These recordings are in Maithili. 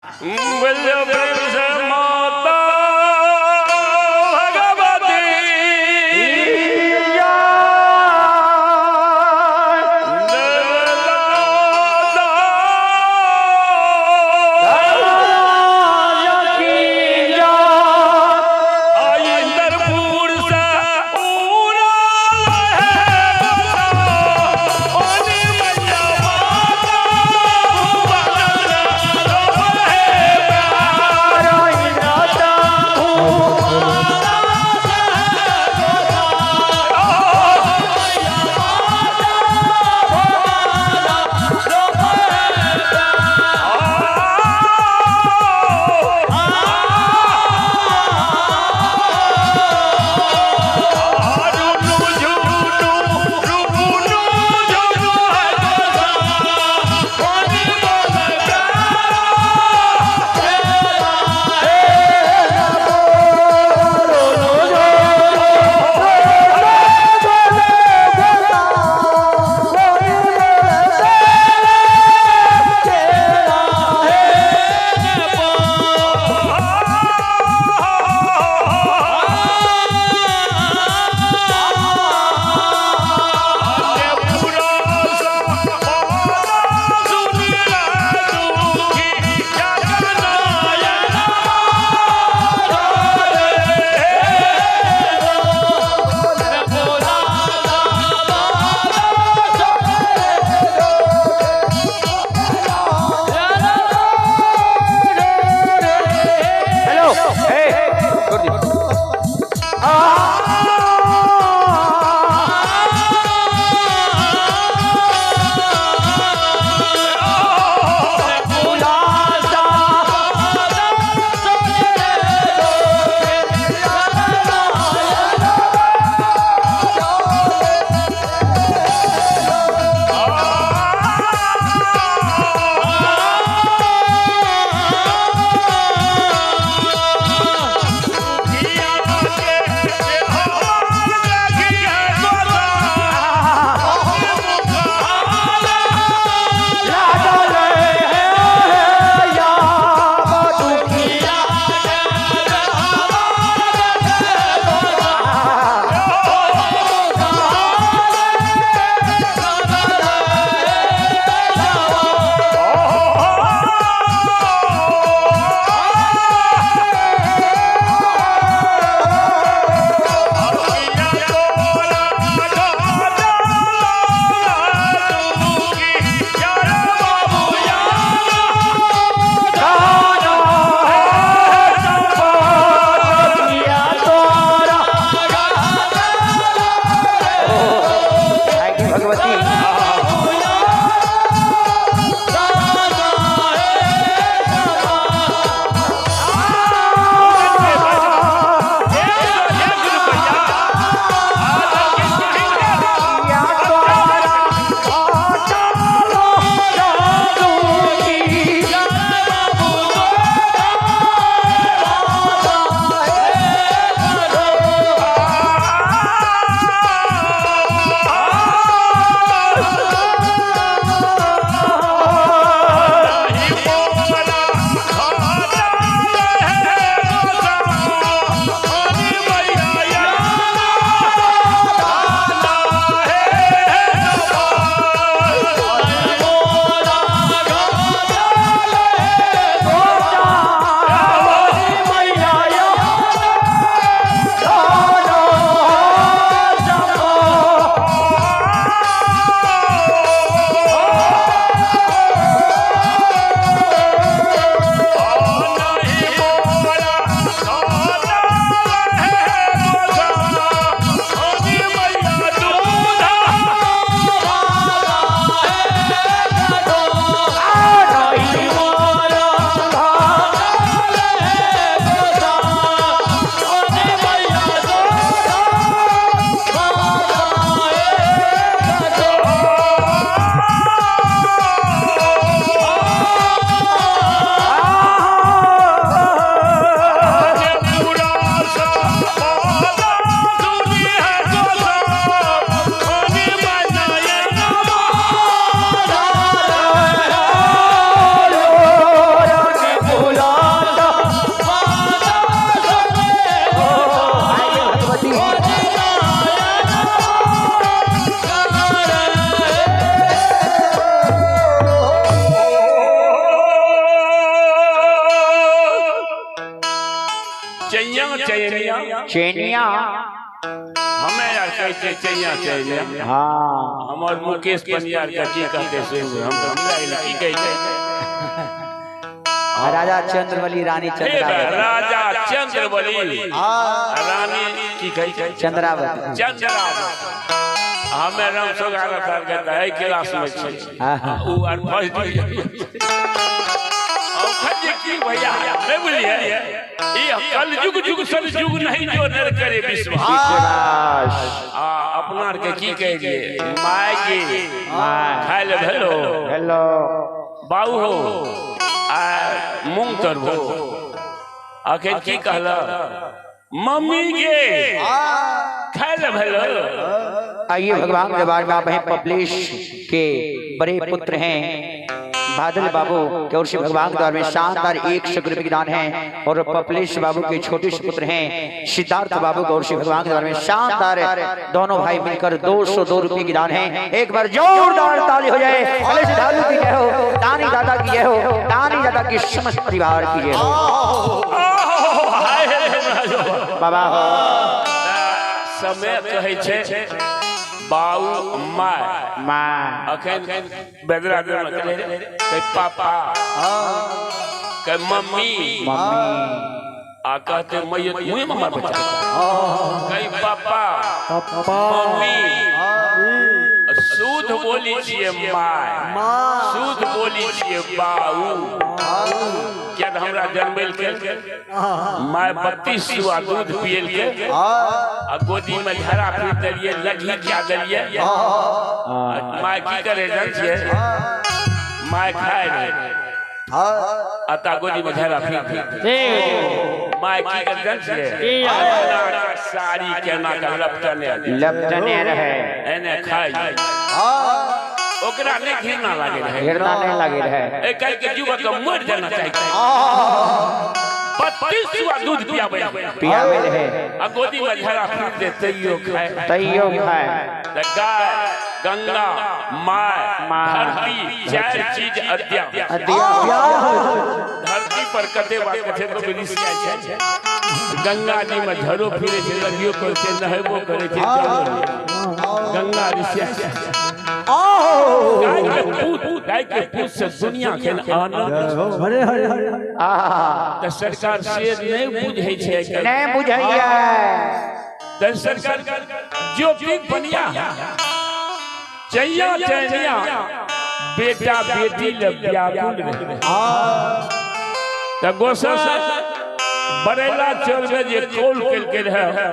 बोलो प्रेम से माता भगवती। इंद्रपुर से Bye. चैया चैनिया चैनिया हमें यार कहै छै चैया चैनिया। हाँ हमर मुकेश पनियार के की कहते से हम तो मिला गेल की कहै छै। राजा चंद्रबली रानी चंद्रावती। राजा चंद्रबली रानी की कहै छै चंद्रावती। चंद्रावती। हमें राम सोगार साहब के त एहि क्लास में छै उ आर फर्स्ट डिवीजन। की भैया नहीं बुझलिए ई कल युग युग सल युग नहीं जो नर करे विश्वास। आ अपना आर के की कहिए my के खाय ले भेलो हेलो बाऊ हो आ मूंग तर हो। अखन की कहला मम्मी के खाय ले भेलो। आइए भगवान के दरबार में आप हैं पब्लिश के बड़े पुत्र हैं बादल बाबू के ओर से भगवान के द्वार में शानदार 100 रुपये के दान है। और पपलेश बाबू के छोटे से पुत्र हैं सिद्धार्थ बाबू के ओर से भगवान के द्वार में शानदार दोनों भाई मिलकर 202 रुपये के दान है। एक बार जोरदार ताली हो जाए। श्रद्धालु की जय हो, दानी दादा की जय हो, दानी दादा की समस्त परिवार की जय हो। बाबा हो समय कहै छै बाऊ my my अखन बेदरा में कहे पापा कहे मम्मी मम्मी आ कहते मैया मुँह में मार बच्चा कहे पापा मम्मी। शुद्ध बोली छिए my, शुद्ध बोली छिए बाऊ। क्या हमरा जन्मेल के my 32 सुआ दूध पियल के आ गोदी में झरा फिर देलिए लघी क्या देलिए। My की करे जान छिए my खाए रहे अता गोदी में झरा फिर my की करे जान छिए साड़ी केना के लपटने लपटने रहे एने खाई ओकरा नहीं घृणा लागे रहे। घृणा नहीं लागे रहे। ए कह के युवक के मर जाना चाहिए। 32 सुआ दूध पियाबे पियाबे रहे आ गोदी में झरा फिर दे तैयो खाए तैयो खाए। त गाय गंगा my धरती चार चीज अद्या अद्या। धरती पर कते बात कथे तो ऋषि छै गंगा जी में झरो फिरे छै लगियो करे छै नहेबो करे छै गंगा ऋषि गाय के पूत से दुनिया के आनंद। हरे हरे हरे। त सरकार से नहीं बुझै छै नहीं बुझैया। त सरकार जो पीक बनिया चैया चैनिया बेटा बेटी ले व्याकुल रहे। त गोसा बरेला चल में जे कौल केलके रहे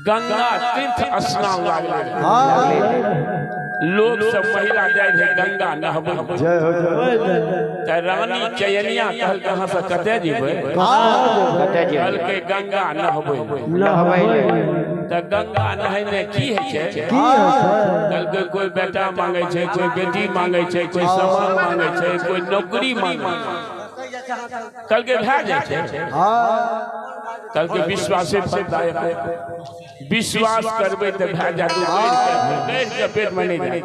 गंगा तीर्थ स्नान लागले। लोग सब महिला जाय रहे गंगा नहबै। त रानी चैनिया कहल कहाँ से कतऽ जेबै कहलकै गंगा नहबै नहबै। त गंगा नहेने की होइ छै कहलकै कोई बेटा मांगे छै कोई बेटी मांगे छै कोई सामान मांगे छै कोई नौकरी मांगे छै। कहलकै भए जाइ छै। कहलकै विश्वासे फलदायक विश्वास करबै तऽ भए जायत के पेट में नहीं जाए।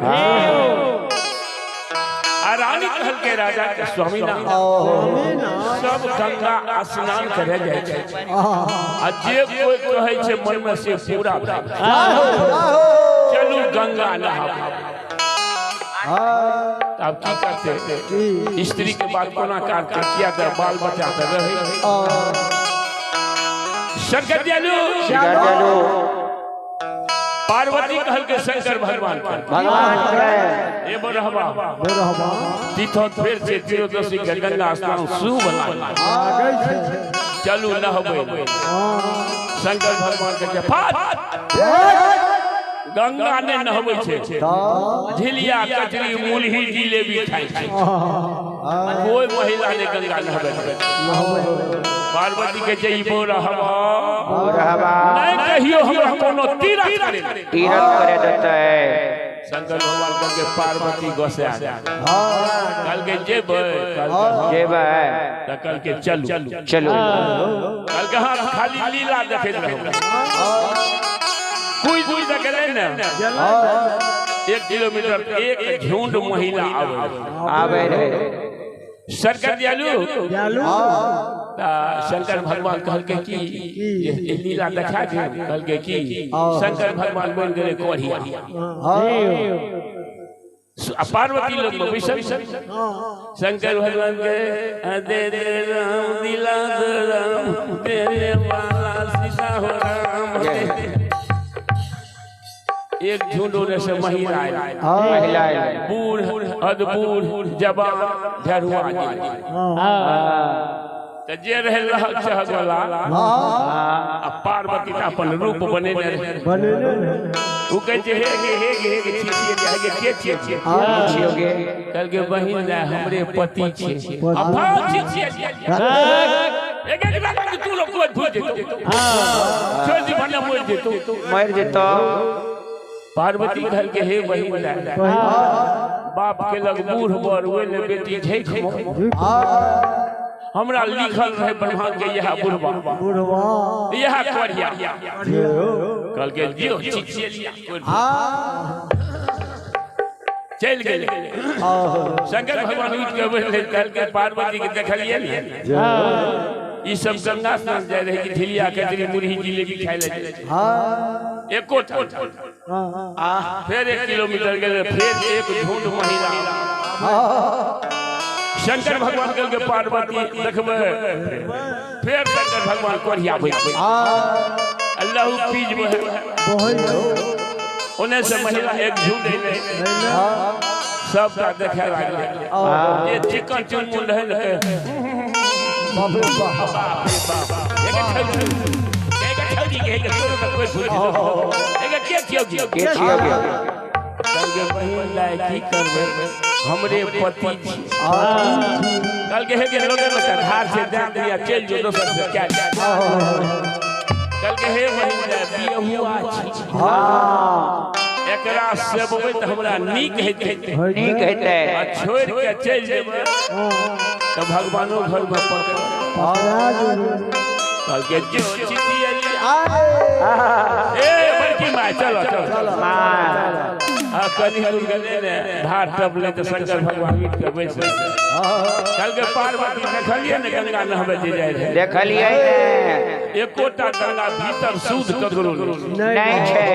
आ रानी कहलकै राजा के स्वामी ना सब गंगा स्नान करे जाइ छै आ जे कोई कहै छै मन में से पूरा भए चलू गंगा नहाबू। आब की करते स्त्री के बात कोना काटते किया तऽ बाल बच्चा तऽ रहै। शंकर दयालु पार्वती कहलकै शंकर भगवान भगवान के ए बरहबा तीर्थो फेर से त्रयोदशी के गंगा स्नान शुभ लागै चलू नहबै। शंकर भगवान के फाट गंगा ने नहबै छै झिलिया कचरी मुलही जिलेबी खाइ छै कोई महिला ने गंगा नहबै। पार्वती के जइबो रहबा नहीं कहियो हमरा कोनो तीरथ करे तीरथ करे देतै। शंकर भगवान कहलकै पार्वती गोसा कहलकै जेबै जेबै त कहलकै चलू चलू। कहलकै हाँ खाली लीला देखैत रहू। कोई दूर तक गेलै ने 1 किलोमीटर एक झुंड महिला आवे आवे रहे। शंकर दयालु शंकर भगवान कहलकै कि ये लीला देखा दे। कहलकै कि शंकर भगवान बनि गेलै कोढ़िया आ पार्वती लोग में बैसल। शंकर भगवान के दे दे राम दिला दे राम तेरे वाला सीता हो राम। एक झुंड होने से महिला बूढ़ अधबूढ़ जवान ढेरुआ जे रहे लहक चहक वाला आ पार्वती अपन रूप बनेने रहे। उ कहै छै हे गे हे गे हे गे छियै गे के छियै छियै। कहलकै बहिन जाय हमरे पति छै। आ भाव छियै एक एक लाख तू लोग कोइ भूल जेतो। हां छोड़ दी भन्ने मर जेतो मर जेतो। पार्वती कहलकै हे बहिन जाय बाप के लग बूढ़ बर ओइ बेटी झैक हमरा लिखल रहे ब्रह्मा के यह बुढ़वा बुढ़वा यह कोढ़िया। कहलकै जियो छिछिया चलि गेलै। शंकर भगवान उठि के बैठलै। कहलकै पार्वती के देखलियै ने ई सब गंगा स्नान जाय रहे कि ढिलिया कचरी मुरही जिलेबी खाय ले जाय। एको फिर 1 किलोमीटर गेलै फिर एक झुंड महिला। शंकर भगवान कहलकै पार्वती देखबै। फिर शंकर भगवान कोढ़िया भइ अल्लाह पीज बहे ओने से महिला एक झुंड अइलै सबटा देखे लागलै। ये चिकन चुनमुन रहै ने बाप रे बाप एक छौड़ी के एक तोरो त कोइ भूल एक के छियौ के छियौ। कहलकै बहिन लाय की करबै हमरे पति छी। कहलकै हे गे लोगे बच्चा धार से जान दिया चलि जो दोसर से क्या। कहलकै हे बहिन लाय बियहुआ छी एकरा सेबबै तऽ हमरा नीक हेतै नीक हेतै आ छोड़ि के चलि जेबै तऽ भगवानो घर में पकड़। कहलकै जो चिचिया ए बड़की माय चलो चलो आ कनि दूर गेलै ने धार टपलै तऽ शंकर भगवान उठि के बैस गेलै। कहलकै पार्वती देखलियै ने गंगा नहबै जे जाइ रहै देखलियै ने एकोटा गंगा भीतर शुद्ध ककरो नहि छै।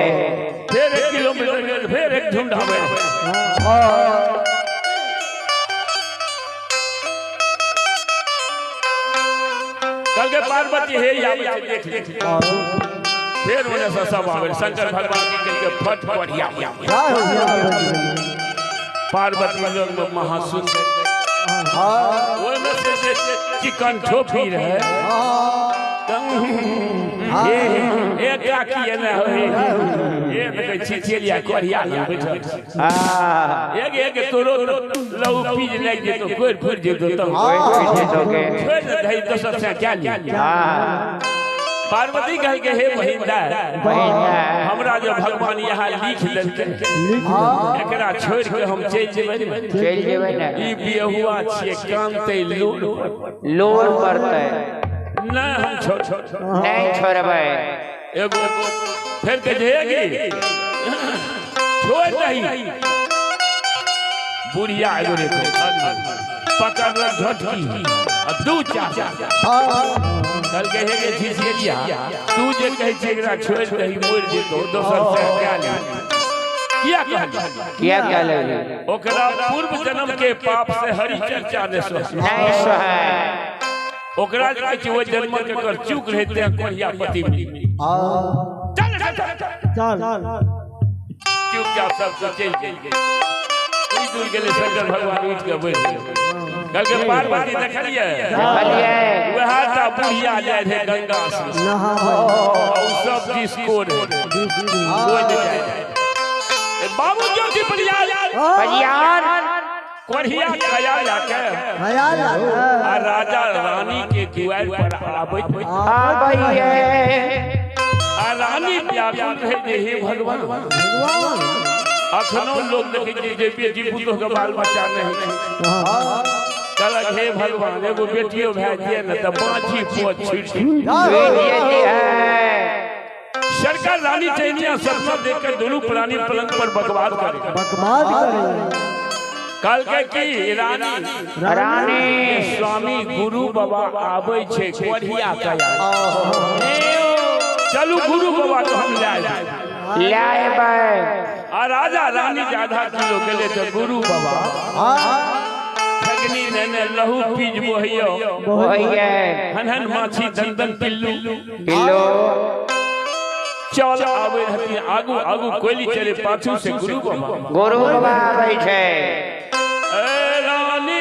फिर 1 किलोमीटर गेल फिर एक झुंड आबै। कहलकै पार्वती हे आबै छै देख ले। फिर ओने से सब आबै शंकर भगवान की कहलकै फट बढ़िया पार्वती लोग में महासुंदर ओहिमे से जे चिकन ठोपी रहे हे काकी एना होय हे देखै छिछिया कोढ़िया लग बैठल एक एक तोरो लहू पीज लागि जेतो कोरि फुरि जेतो तब छोड़ि दही दोसर से क्या ली। पार्वती कहलकै हे बहिन दाय हमरा जे भगवान यहाँ लिख देलकै एकरा छोड़ि के हम चलि जेबै चलि जेबै ने ई बियहुआ छियै कानतै लोर लोर पड़तै नहि हम छोड़ नहि छोड़बै। एगो फिर के जे छोड़ दही बुढ़िया एगो रे पकड़लक झटकी आ दू चार। कहलकै हे गे झिझिया तू जे कहै छै एकरा छोड़ि दही मरि जेतौ दोसर से क्या ले किया कहली किया कहली। ओकरा पूर्व जन्म के पाप से हरि चर्चा नहि नहि सोहै। ओकरा जे कहै छै ओहि जन्म के कर चूक रहे तें कोढ़िया पति मिली। चल चल चल चुपचाप सब चलि गेल। दूर गेलै शंकर भगवान उठि के बैठ गेलै। कहलकै पार्वती देखलियै वएह टा बुढ़िया जाइ रहै गंगा से ओ सब डिस्को रहै कोइ नहि जाइ रहै। बाबू ज्योति बलियार बलियार कोढ़िया खया जाके आ राजा रानी के दुआर पर आबैत आबैये आ रानी व्याकुल रहै जे हे भगवान। अखनो लोग देखै छै जे बेटी पुतोह के बाल बच्चा नहि कहलक हे भगवान एगो बेटियो भए जाए ने तऽ बाँझी पोत छुटि सरकार रानी चैनिया सपना देखकर दोनों प्राणी पलंग पर बकवास करे बकवास करे। कल के की रानी रानी स्वामी गुरु बाबा आबै छै कोढ़िया कया चलू गुरु बाबा के हम लाए लाएबै। आ राजा रानी जे आधा किलो गेले तऽ गुरु बाबा ठगनी नेने लहू पीज बोहैयो बोहैये हन हन माछी दन दन पिल्लू पिल्लू चल आबै रहथिन आगू आगू कोयली चले पाछू से गुरु बाबा गुरु बाबा आबै छै। ए रानी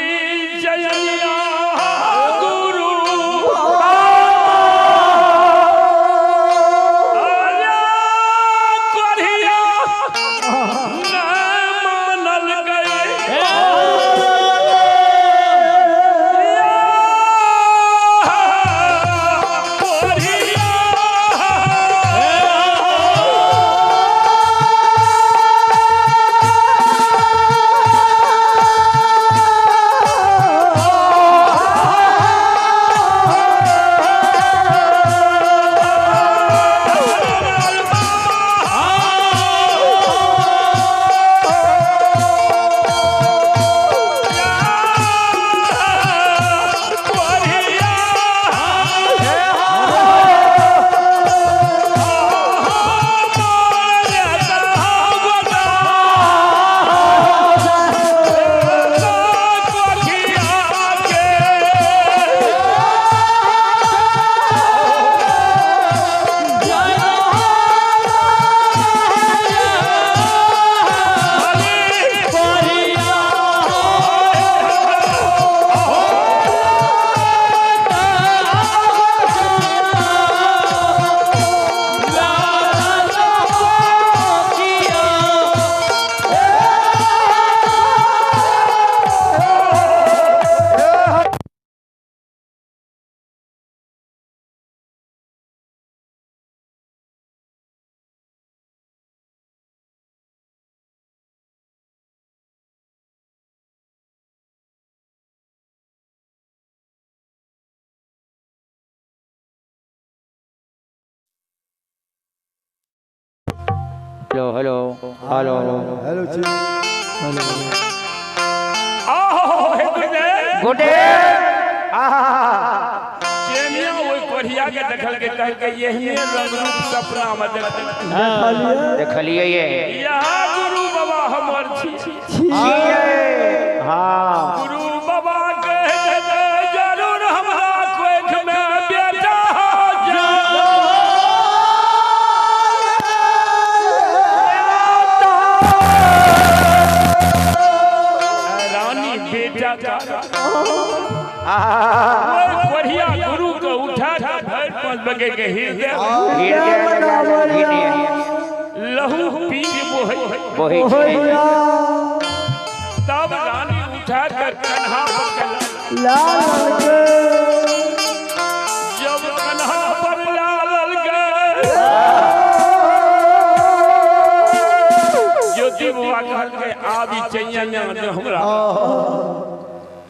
जयनिया गुरु आया कोढ़िया न मानल गए कोढ़िया Hello hello hello hello जी हेलो आहो हे गुरुदेव गुरुदेव आहा चेनिया ओहि कोढ़िया के देखल के कहल के एहने रंग रूप सपना में देखल देखलिए ये यहाँ गुरु बाबा हमर छी छियै। हाँ गुरु बाबा कह दे जरूर हमरा कोख में बेटा हो जाए। रानी बेटा का बढ़िया गुरु को उठा के भर पांच बगे के हृदय लहू पी बोहे तब रानी उठा कर कन्हा पर लाल के जब कन्हा पर लाल गए ज्योति बाबा कहल के आबी चैया ने हमरा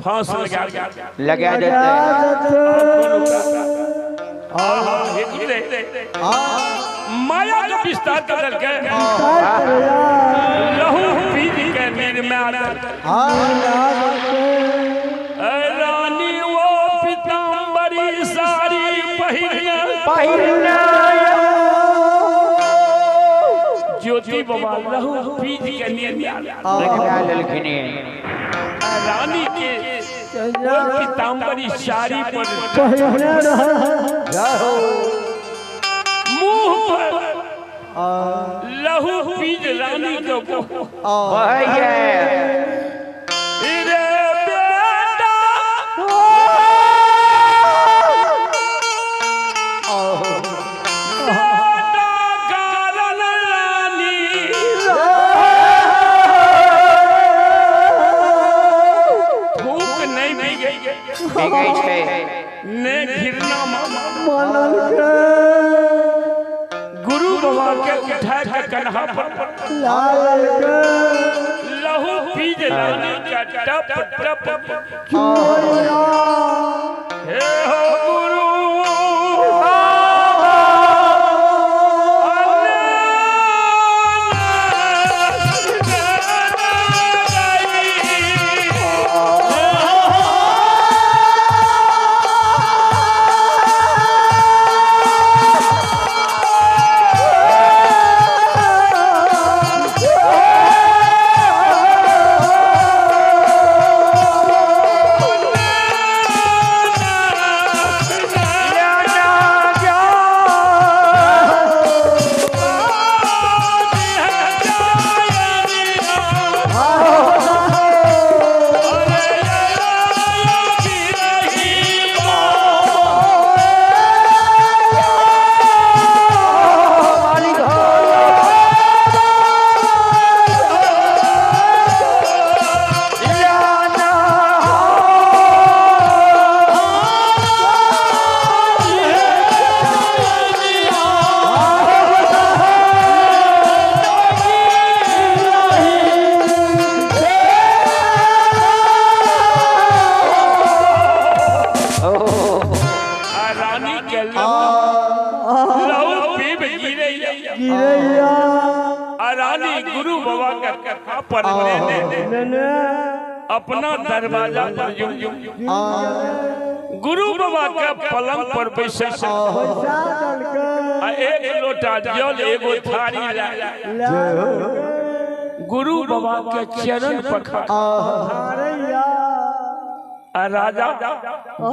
फांस लगा लगा देते। माया के विस्तार कर के लहू पी के निर्माण रानी वो पीताम्बरी साड़ी पहिरना पहिरना ज्योति बाबा लहू पी के निर्माण रानी के पीताम्बरी साड़ी पर मुंह पर लहू पीज रानी के रे बेटा बेटा कारण रानी भूख नहीं भी गई ने घिरना मानल के गुरु बाबा के उठा के कन्हा पर लाल के लहू पीज रानी का टप टप हे हो गुरु पर लेने लेने अपना दरवाजा पर गुरु बाबा के पलंग पर बैसे पैसा देलकै आ एक लोटा जल एगो थारी लाए जय हो गुरु बाबा के चरण पखा अरे आ राजा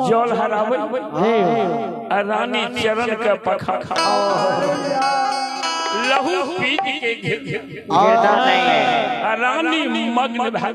जल हरावे आ रानी चरण के पखा लहू पी के घिर गिरता नहीं है आ रानी मग्न भा